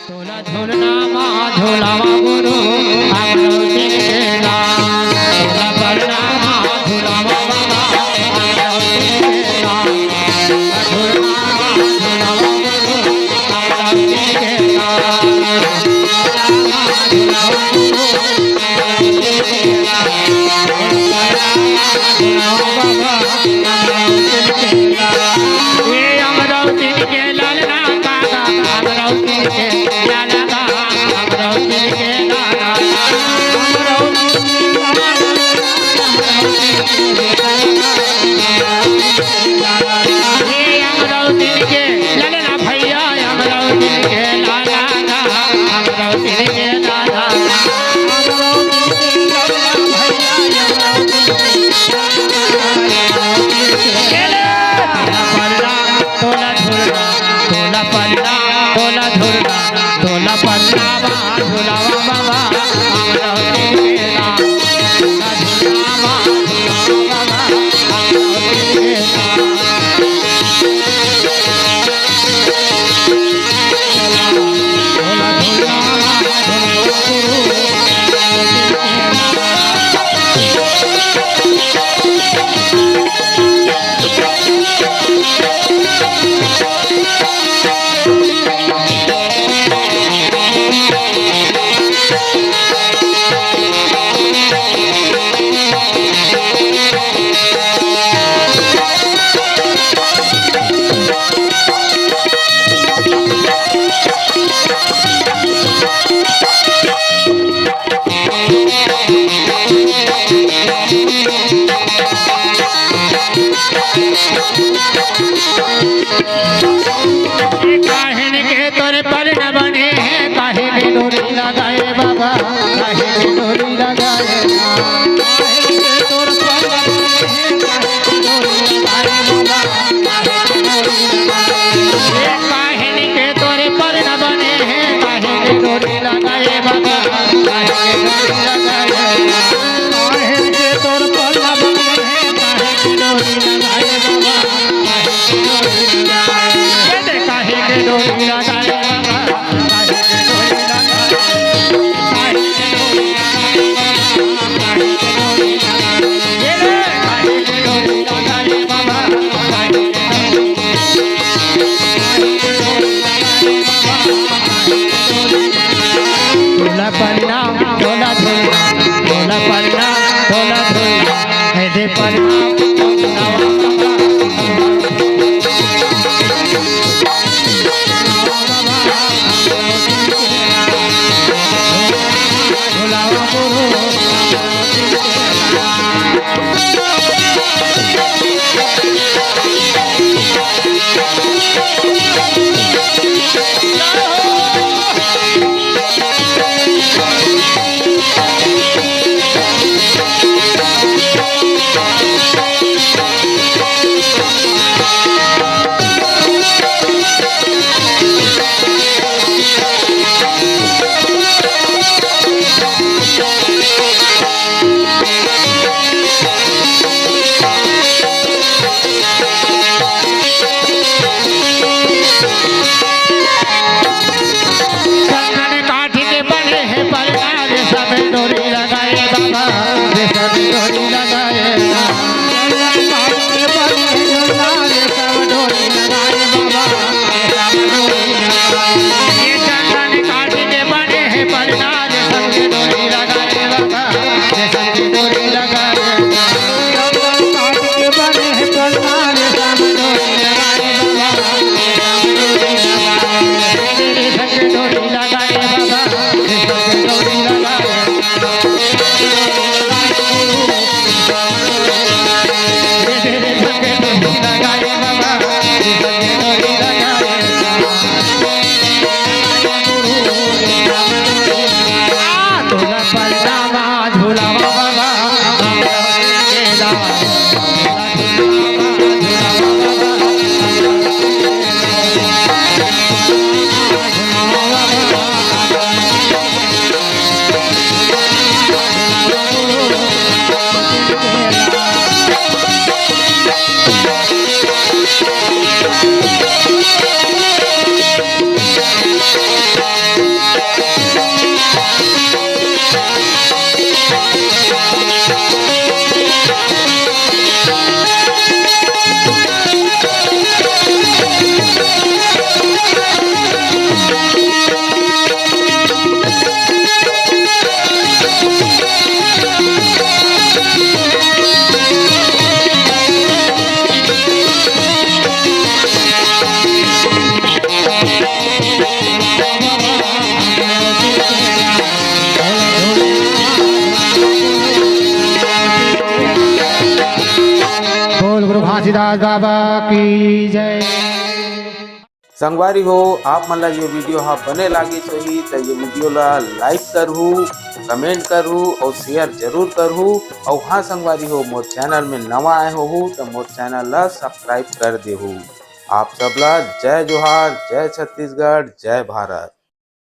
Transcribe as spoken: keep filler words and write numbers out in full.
तोला झुलना मा झुलावा गुरु, हमरो दिल के ना। तोला पलना मा झुलावा बाबा, हमरो दिल के ना। तोला झुलना मा झुलावा गुरु, हमरो दिल के ना। काहिन के तोर पर न बने हे, काहे के डोरी लगाए बाबा, काहे के डोरी लगाए। काहिन के तोर पर न बने हे, काहे के डोरी लगाए बाबा, काहे के डोरी लगाए। हे काहिन के तोर पर न बने हे, काहे के डोरी लगाए बाबा, काहे के डोरी लगाए। काहिन के तोर पर न बने हे, काहे के डोरी लगाए बाबा, काहे के डोरी लगाए। हे दे काहे के डोरी लगाए बाबा, काहे के डोरी लगाए, काहे के डोरी लगाए। दास बाबा की जय। संगवारी हो, आप मन ला ये वीडियो हा बने लागिस होही त ये वीडियो ला लाइक करहू, कमेंट करहू और शेयर जरूर करहू। और हाँ संगवारी हो, मोर चैनल में नवा आए होहू त मोर चैनल ला सब्सक्राइब कर देहू। आप सब ला जय जोहार, जय छत्तीसगढ़, जय भारत।